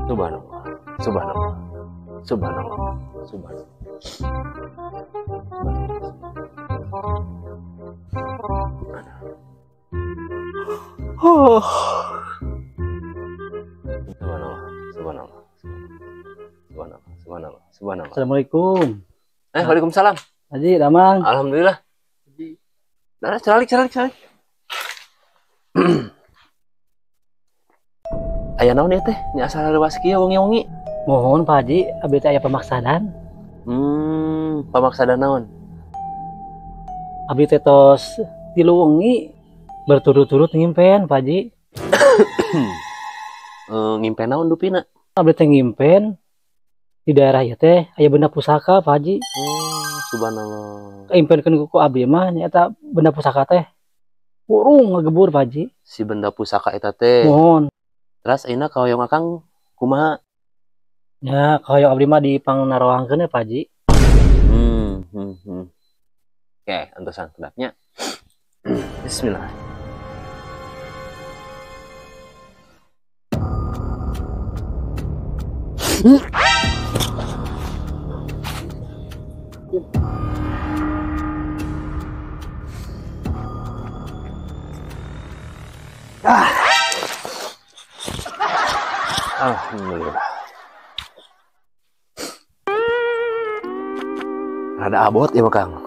Subhanallah. Subhanallah. Subhanallah. Subhanallah. Oh. Subhanallah. Subhanallah. Subhanallah. Subhanallah. Subhanallah. Assalamualaikum. Waalaikumsalam. Haji, damang. Alhamdulillah. Nah, calik. Aya naon ieu teh? Nya asal leuwas kieu wengi-wengi. Mohon Pak Haji, abdi teh aya pamaksadan. Pamaksadan naon? Abdi teh tos 3 wengi berturut-turut ngimpen, Pak Haji. Ngimpen naon dupina? Abdi teh ngimpen di daerah ieu teh aya benda pusaka, Pak Haji. Oh, subhanallah. Kaimpenkeun ku abdi mah nyaeta benda pusaka teh kurung ngagebur, Pak Haji. Si benda pusaka eta teh. Mohon. Terus ayeuna kahoyong akang kumaha? Ya, kahoyong abdi mah dipangnaroangkeun ya, Pak Haji. Oke, antosan kedapnya. Bismillah. Alhamdulillah. Rada abot ya, Kang.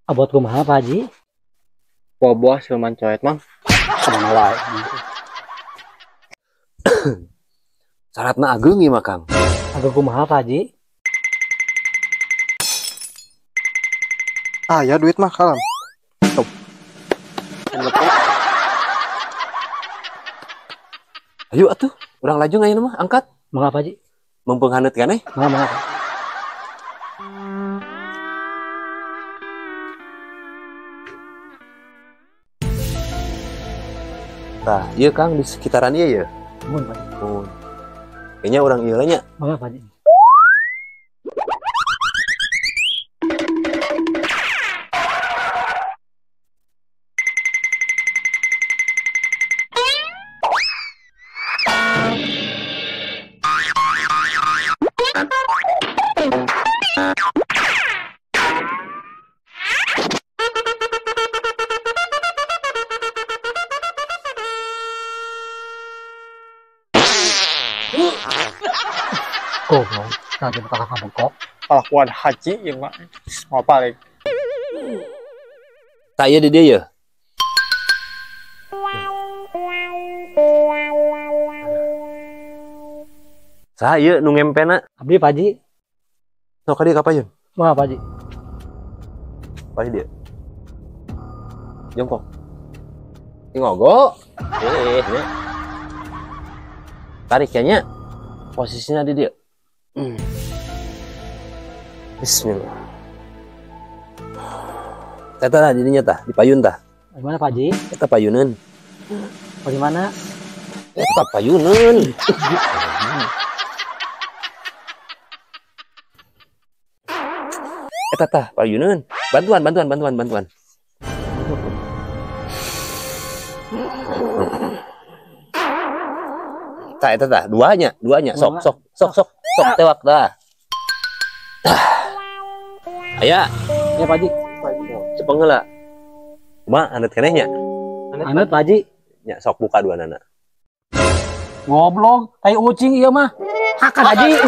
Abot kumaha, Pak Haji? Boboh siluman coet, Mang. Kumaha wae. Syaratna ageung ieu mah, Kang. Ageung kumaha, Pak Haji? Ah, ya duit mah kalem. Stop. Ayo atuh, urang lajeng ayeuna mah angkat. Mangga, Pak Haji. Mumpung haneut keneh. Mangga, mangga. Tah, ieu Kang di sekitaran ieu ya. Mun, Pak Haji. Mun. Kayaknya urang ieu nya. Mangga, Pak Haji. Goblok, nanti buka kakak bengkok. Kelakuan haji ya mak, mau balik. Tak iya di dia ya. Saya nu ngempena. Abdi Pak Haji. Sok ka dieu ka payun. Mangga Pak Haji. Pak Haji dia. Jongkok. Ngogo. Nya. Tarik nya. Posisinya di dia. Bismillah. Eta lah jadinya tah, di payun tah. Bagaimana Pak Haji? Eta payuneun. Bagaimana? Eta payuneun. Eta tah payuneun. Bantuan. Tah eta tah, duanya. Sok tewak dah. Aya. Ya Pak Haji. Cepeng heula. Kumaha haneut keneh nya? Haneut Pak Haji. Nya sok buka dua nana. Goblok, tai ucing ieu mah. Hakan Haji.